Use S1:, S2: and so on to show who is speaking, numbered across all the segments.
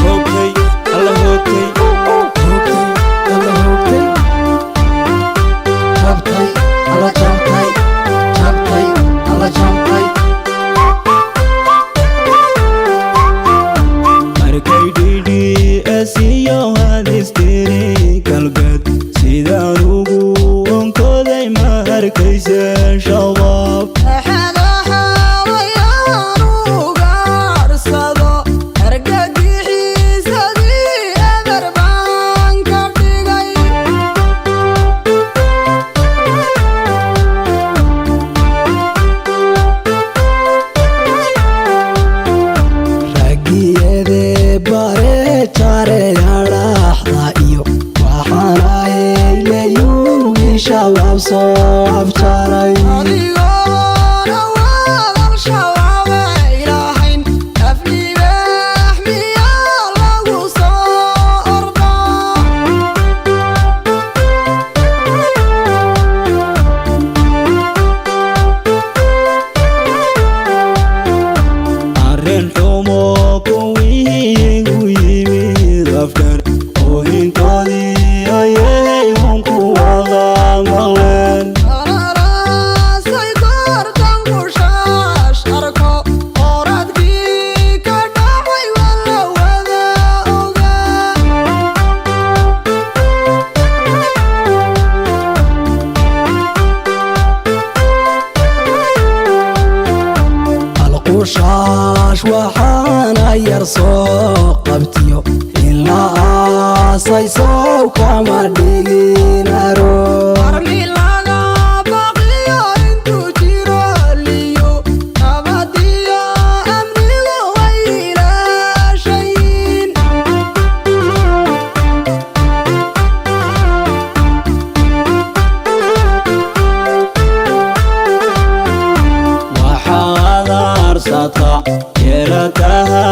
S1: Hoogtay alla hoogtay, hoogtay alla hoogtay,
S2: Jabtay alla jabtay, jabtay alla jabtay.
S1: Markay DDS iyo hadistiri galbeed sidaan ugu onkoday, ma arkayse Shabaab?
S3: Xeelaxeelayaan ugaarsado, argagixisadii eber baan ka dhigay.
S2: Ragiyade bare jareyaadhaxda iyo waxaan ahayleyuugii Shabaab soo afjaray.
S3: Adigoona wadal Shabaab ilahayn, aflibaax miyaa lagu soo ordaa?
S1: Arrin xumo kuwii igu yimid afkar oohintoodii ayay unku wada maqleen.
S3: Araraasay goortan qushaash arko, qoradkii ka dhacay waa la wada ogaa.
S2: Alqushaash waxaana yar soo qabtiyo in la aasay sow kama dhigin aro.
S3: Armi laga baqiyo intuu jiro liyo, nabadiyo amnigu way ilaashayin.
S1: Waxaad aarsata yeelataha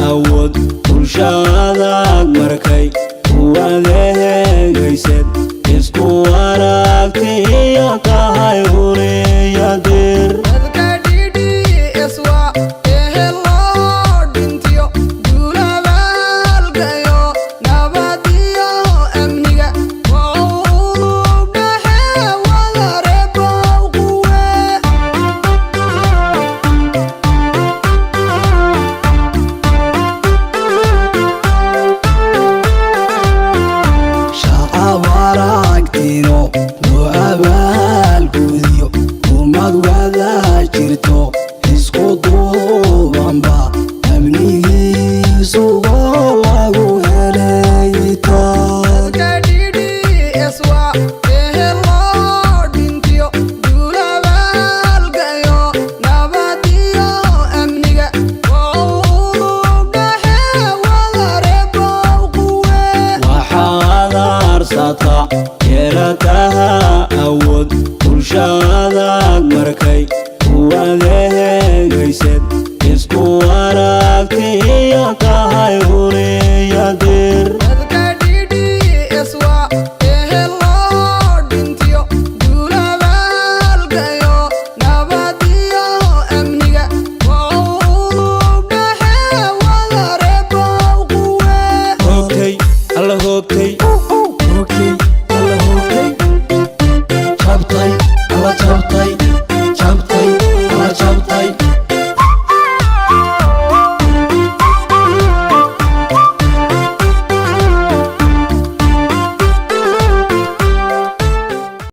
S1: awood bulshadaad markay kuwadehegaysad isku aragti iyo tahay huriya dir.
S3: Dadka DDS waa ehel loo dhintiyo duulabaalkayo, nabadiyo amniga waa udub dhexe wadareebow quwe.
S2: Shacab aragtino loo abaalgudiyo, ummad wada jirto isku duubanba amnigiisugo lagu helay taag.
S3: Dadka DDS waa ehel loo dhintiyo duulabaalkayo, nabadiyo amniga waa udub dhexe wadareebow quwe.
S1: Waxaad aarsata yeelataha awood bulshadaad markay